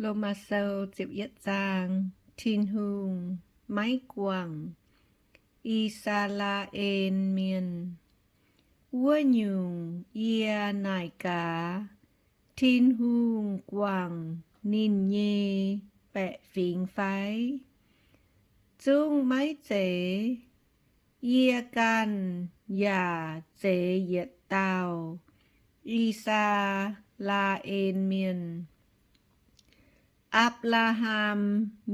Lomaa Sou ziepc yietv zaang. Tin-Hungh maiv guangc I^saa^laa^en Mienh. Wuov nyungc yie naaic gaax, Tin-Hungh guangc ninh nyei baeqc fingx fai? Zungv maiv zeiz. Yie ganh yaac zeiz yietc dauh I^saa^laa^en Mienh, Apc^laa^ham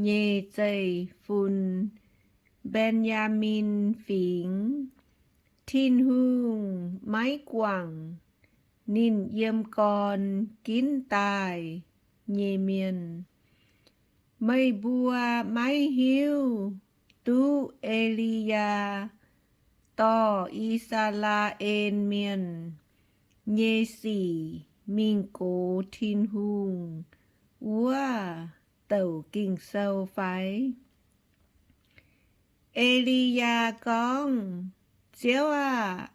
nyei zeiv-fun, Mben^yaa^min Fingx. Tin-Hungh maiv guangc ninh yiem gorn ginv daaih nyei mienh. Meih mbuo maiv hiuv duqv E^li^yaa dorh I^saa^laa^en Mienh nyei sic mingh gox Tin-Hungh wuov douc Ging-Sou fai? E^li^yaa gorngv, Ziouv aah!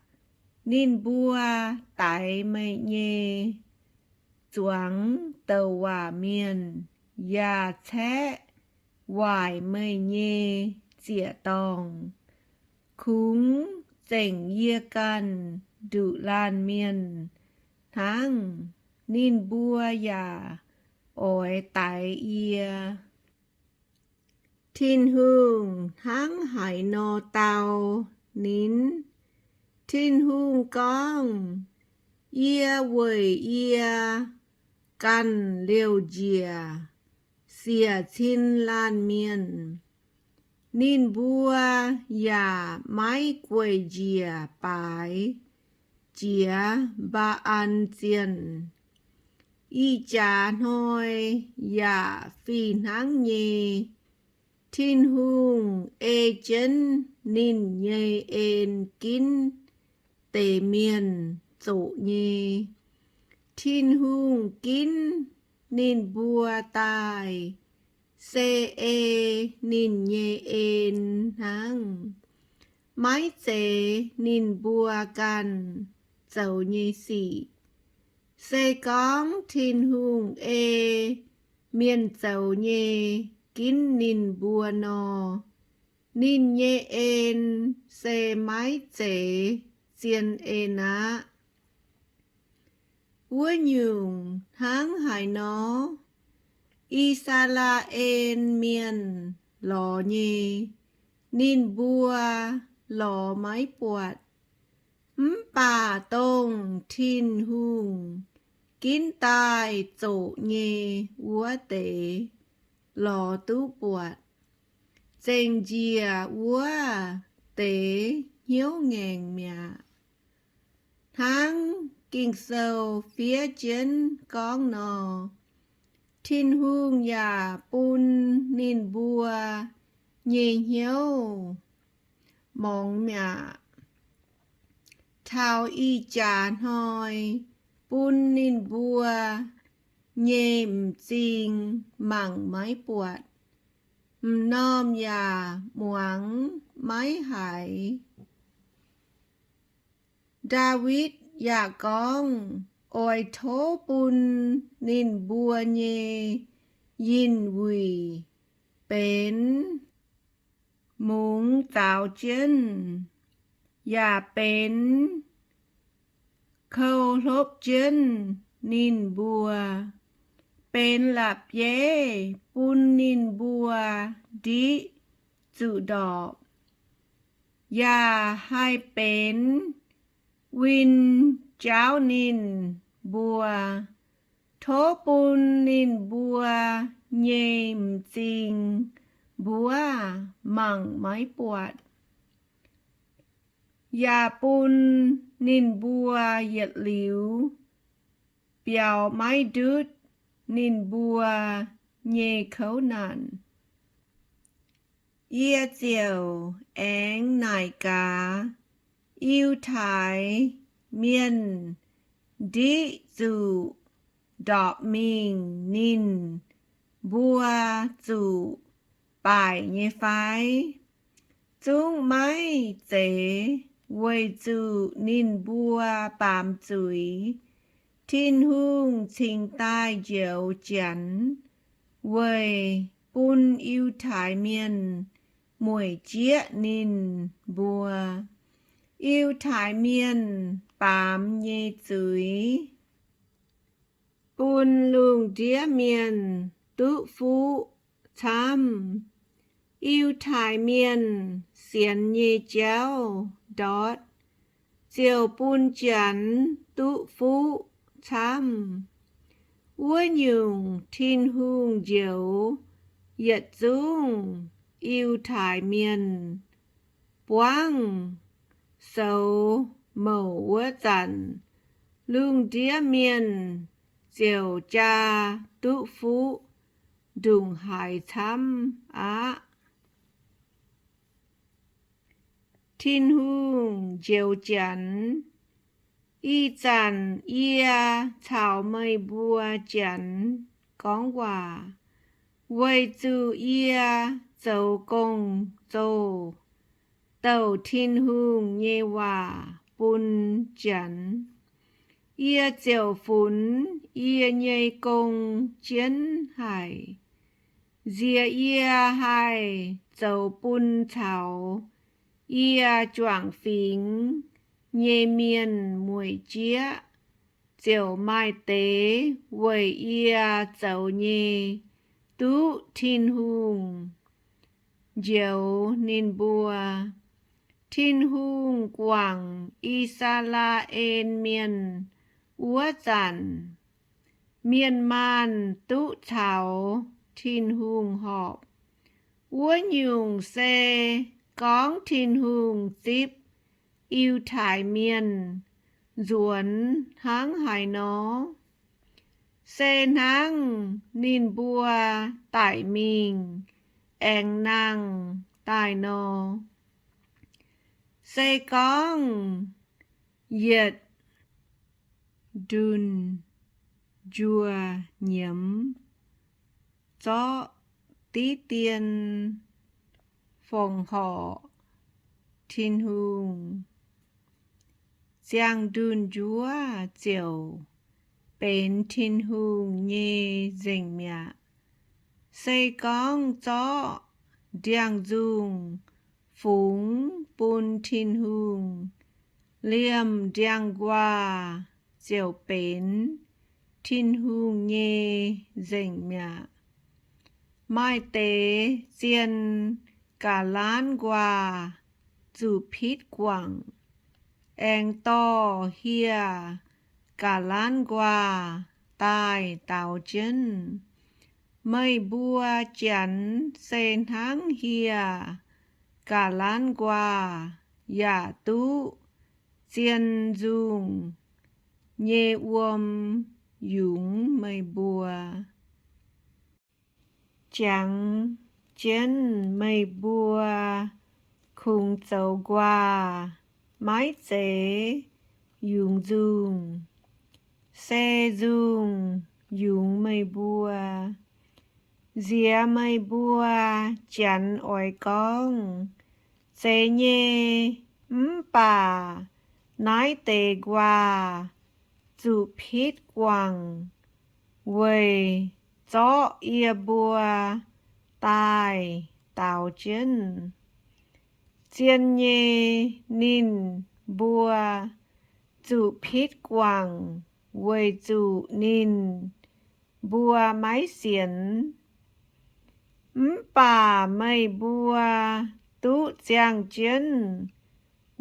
Ninh mbuo daix meih nyei zuangx douc waac mienh yaac caeqv waaic meih nyei ziec-dorngh. Kungx zengc yie ganh nduqc laanh mienh hnangv, ninh mbuo yaac oix daix yie. Tin-Hungh hnangv haaix nor dau ninh? Tin-Hungh gorngv, Yie weic yie ganh liouc njiec siec cin laanh mienh. Ninh mbuo yaac maiv gueic njiec baaix jiex Mbaa^an Zienh. Ih jaax hnoi yaac fih hnangv nyei. Tin-Hungh ei jienv ninh nyei en ginv deix mienh zoqc nyei. Tin-Hungh ginv ninh mbuo daaih se ei ninh nyei en hnangv, maiv zeiz ninh mbuo ganh zoux nyei sic. Se gorngv Tin-Hungh ei mienh zoux nyei ginv ninh mbuo nor, ninh nyei en se maiv zeiz zien en aqv. Wuov nyungc hnangv haaix nor, I^saa^laa^en Mienh lorz nyei, ninh mbuo lorz maiv buatc. Mv baac dongh Tin-Hungh ginv daaih zoqc nyei wuov deix lorz duqv buatc. Zengc njiec wuov deix hnyouv ngaengc mi'aqv. Hnangv Ging-Sou fiev jienv gorngv nor, Tin-Hungh yaac bun ninh mbuo nyei hnyouv morngx mi'aqv. Taux ih jaax hnoi bun ninh mbuo nyei m'zing mangc maiv buatc, m'normh yaac muangx maiv haiz. Ndaawitv yaac gorngv, Oix tov bun ninh mbuo nyei yinh wuic benx mungz zaaux jienv, yaac benx kou hlopv jienv ninh mbuo, benx la'bieiv bun ninh mbuo ndiqv zuqc ndorpc, yaac haih benx win jaauv ninh mbuo. Tov bun ninh mbuo nyei m'zing mbuov mangc maiv buatc, yaac bun ninh mbuo yietc liuz biaux maiv ndutv ninh mbuo nyei kouv naanc. Yie ziouc aengx naaic gaax, Yiutai Mienh ndiqv zuqc ndorpc mingh ninh mbuo zuqc baaic nyei fai? Zungv maiv zeiz weic zuqc ninh mbuo baamz zuiz, Tin-Hungh cingx daaih njoux Janx weic bun Yiutai Mienh mueic jieqv ninh mbuo. Yiutai Mienh baamz nyei zuiz bun lungh ndiev mienh duqv fuqv camv. Yiutai Mienh sienx nyei jauv ndortv ziouc bun Janx duqv fuqv camv. Wuov nyungc, Tin-Hungh njoux yietc zungv Yiutai Mienh buangv soux mouc wuov zanc, lungh ndiev mienh ziouc jaa duqv fuqv ndongc haaix camv aqv. Tin-Hungh njoux Janx. Ih zanc yie caux meih mbuo Janx gorngv waac weic zuqc yie zoux gong-zoh douc Tin-Hungh nyei waac bun Janx. Yie ziouc funx yie nyei gong jienv haic. Nziex yie haih zoux bun caux yie juangc fingx nyei mienh mueic jieqv, ziouc maaih deix weic yie zoux nyei duqv Tin-Hungh njoux ninh mbuo. Tin-Hungh guangc I^saa^laa^en Mienh wuov zanc, mienh maanh duqv caux Tin-Hungh horpc. Wuov nyungc se gorngv Tin-Hungh zipv Yiutai Mienh nzuonx hnangv haaix nor, se hnangv ninh mbuo daic mingh aengx nangh daaih nor. Se gorngv yietc ndunh njuov nyiemz zorqv diqv dien fongc horc Tin-Hungh, ziangh ndunh njuov ziouc benx Tin-Hungh nyei nzengc mi'aqv. Se gorngv zorqv ndiangx-nzungh fungx bun Tin-Hungh, liemh ndiangx-nquaah ziouc benx Tin-Hungh nyei nzengc mi'aqv. Maaih deix zien ga'lanv nquaah zuqc pitv guangc, aengx dorh hieh ga'lanv nquaah daaih daaux jienv. Meih mbuo Janx se hnangv hieh ga'lanv nquaah yaac duqv zien nzungh nyei wuom yungz meih mbuo. Jangx jienv meih mbuo kungx zoux nquaah maiv zeiz yungz nzungh, se nzungh yungz meih mbuo. Nziex meih mbuo Janx oix gorngv, Zeiz nyei, mv baac naaiv deix nquaah zuqc pitv guangc weic zorqv yie mbuo daaih daaux jienv. Zien nyei, ninh mbuo zuqc pitv guangc weic zuqc ninh mbuo maiv sienx. Mv baac meih mbuo duqv ziangh jienv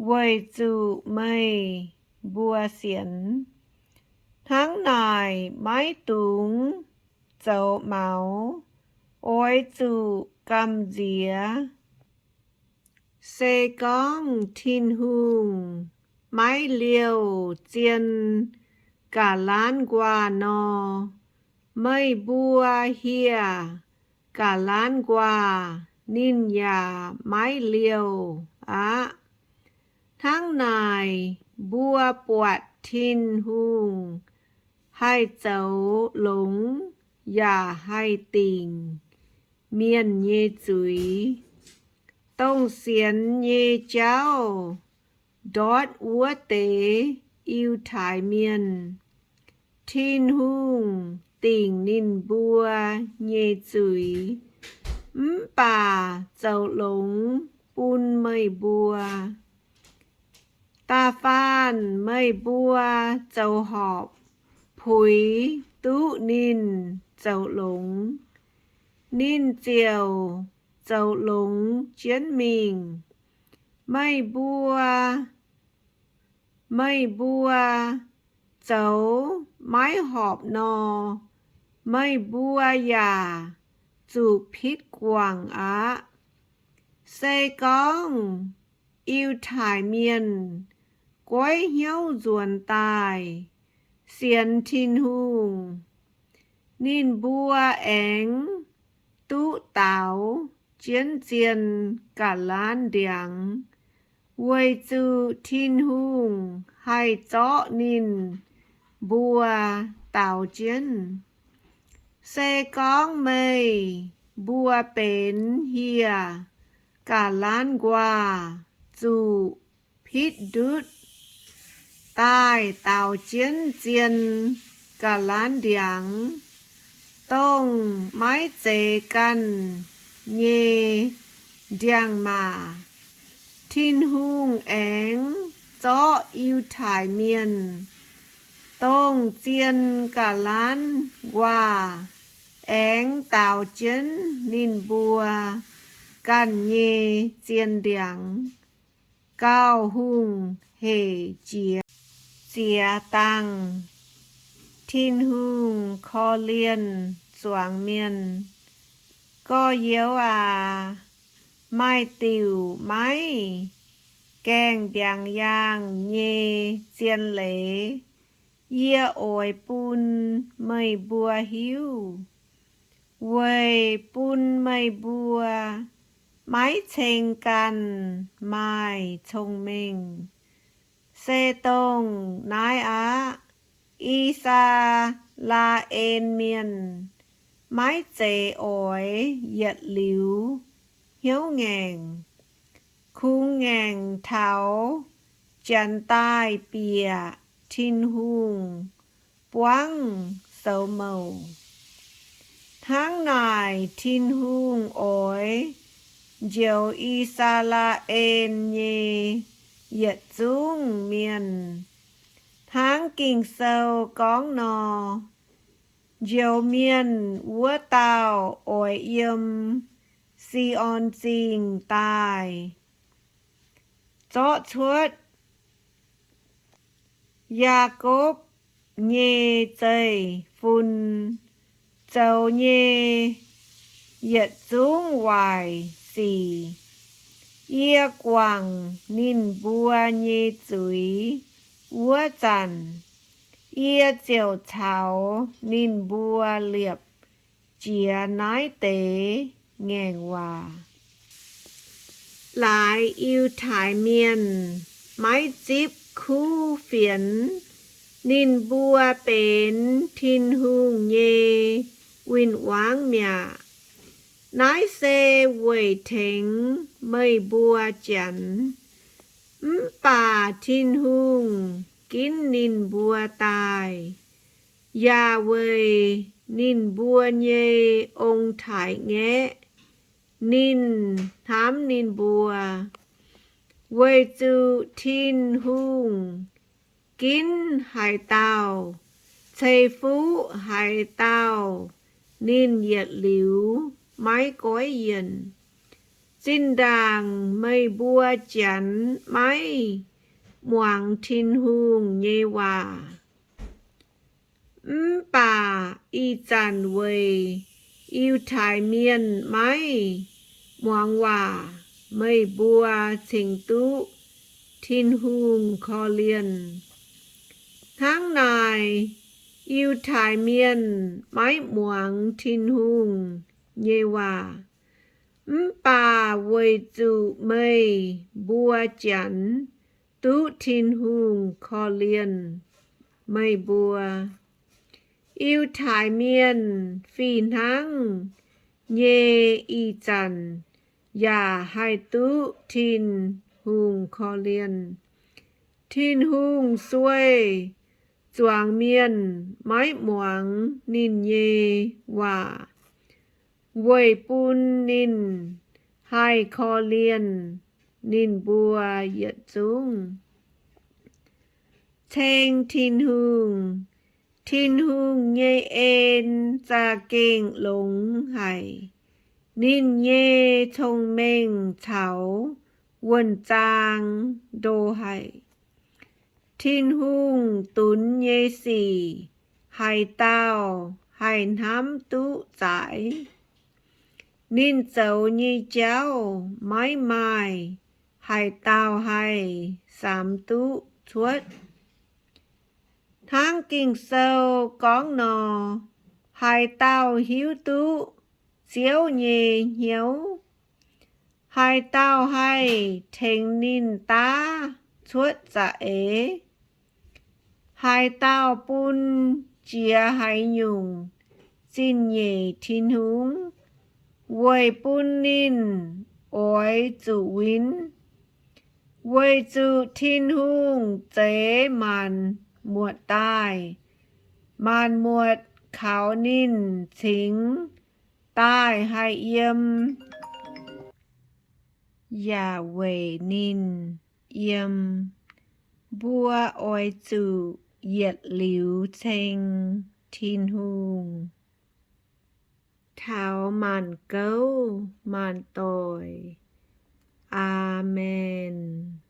weic zuqc meih mbuo sienx. Hnangv naaic maiv dungx zoux maux, oix zuqc gamh nziex. Se gorngv Tin-Hungh maiv liouh zien ga'lanv nquaah nor, meih mbuo hieh ga'lanv nquaah ninh yaac maiv liouh aqv. Hnangv naaic mbuo buatc Tin-Hungh haih zoux longx yaac haih dingc mienh nyei zuiz. Dongh sienx nyei jauv ndortv wuov deix Yiutai Mienh, Tin-Hungh dingc ninh mbuo nyei zuiz, mv baac zoux longx bun meih mbuo. Da'faanh meih mbuo zoux horpc puix duqv ninh zoux longx, ninh ziouc zoux longx jienv mingh. Meih mbuo, meih mbuo zoux maiv horpc nor, meih mbuo yaac zuqc pitv guangc aqv. Se gorngv Yiutai Mienh goiv hnyouv nzuonx daaih sienx Tin-Hungh, ninh mbuo aengx duqv daaux jienv zien ga'lanv ndiangx, weic zuqc Tin-Hungh haih zorqv ninh mbuo daaux jienv. Se gorngv meih mbuo benx hieh ga'lanv nquaah zuqc pitv ndutv daaih daaux jienv zien ga'lanv ndiangx, dongh maiv zeiz ganh nyei ndiangx-maac, Tin-Hungh aengx zorqv Yiutai Mienh, dongh zien ga'lanv nquaah, aengx daaux jienv ninh mbuo ganh nyei zien ndiangx. Gauh hungh hec jiex ziex dangh. Tin-Hungh korv-lienh zuangx mienh. Gorx-youz aac, maaih diuc maiv gaengh ndiangx-yaangh nyei zien leiz, yie oix bun meih mbuo hiuv, weic bun meih mbuo maiv ceng ganh maaih cong-mengh, se dongh naaiv aqv. I^saa^laa^en Mienh maiv zeiz oix yietc liuz hnyouv ngaengc, kungx ngaengc taux janx daaih bieqc Tin-Hungh buangv soux mouc. Hnangv naaic, Tin-Hungh oix njoux I^saa^laa^en nyei yietc zungv mienh, hnangv Ging-Sou gorngv nor, njoux mienh wuov dauh oix yiem Si^on Zingh daaih, zorqv cuotv Yaakopv nyei zeiv-fun zoux nyei yietc zungv waaic sic. Yie guangc ninh mbuo nyei zuiz wuov zanc, yie ziouc caux ninh mbuo liepc jiez naaiv deix ngaengc waac. Laaix Yiutai Mienh maiv zipv kuv fienx, ninh mbuo benx Tin-Hungh nyei win-wangv mi'aqv. Naaiv se weic tengx meih mbuo Janx. Mv baac Tin-Hungh ginv ninh mbuo daaih, yaac weic ninh mbuo nyei ong-taaix-ngaeqv, ninh hnamv ninh mbuo. Weic zuqc Tin-Hungh ginv haaix dauh, ceix fuqv haaix dauh, ninh yietc liuz maiv goiv yienh. Zinh ndaangc meih mbuo Janx maiv muangx Tin-Hungh nyei waac, mv baac ih zanc weic Yiutai Mienh maiv muangx waac, meih mbuo cingx duqv Tin-Hungh korv-lienh. Hnangv naaic, Yiutai Mienh maiv muangx Tin-Hungh nyei waac, mv baac weic zuqc meih mbuo Janx duqv Tin-Hungh korv-lienh meih mbuo. Yiutai Mienh fih hnangv nyei ih zanc yaac haih duqv Tin-Hungh korv-lienh. Tin-Hungh sueih zuangx mienh maiv muangx ninh nyei waac, weic bun ninh haih korv-lienh ninh mbuo yietc zungv. Ceng Tin-Hungh. Tin-Hungh nyei en za'gengh longx haic. Ninh nyei cong-mengh caux wuonh zaang ndo haic. Tin-Hungh dunx nyei sic, haaix dauh haih hnamv duqv zaaix? Ninh zoux nyei jauv maiv maaih haaix dauh haih samx duqv cuotv. Hnangv Ging-Sou gorngv nor, haaix dauh hiuv duqv Ziouv nyei hnyouv? Haaix dauh haih tengx ninh daav cuotv za'eix? Haaix dauh bun jiex haaix nyungc zingh nyeic Tin-Hungh, weic bun ninh oix zuqc win? Weic zuqc Tin-Hungh zeix maanc muotc daaih, maanc muotc kaux ninh cingx daaih haih yiem, yaac weic ninh yiem. Mbuo oix zuqc yietc liuz ceng Tin-Hungh taux maanc gouv maanc doic. Aamen.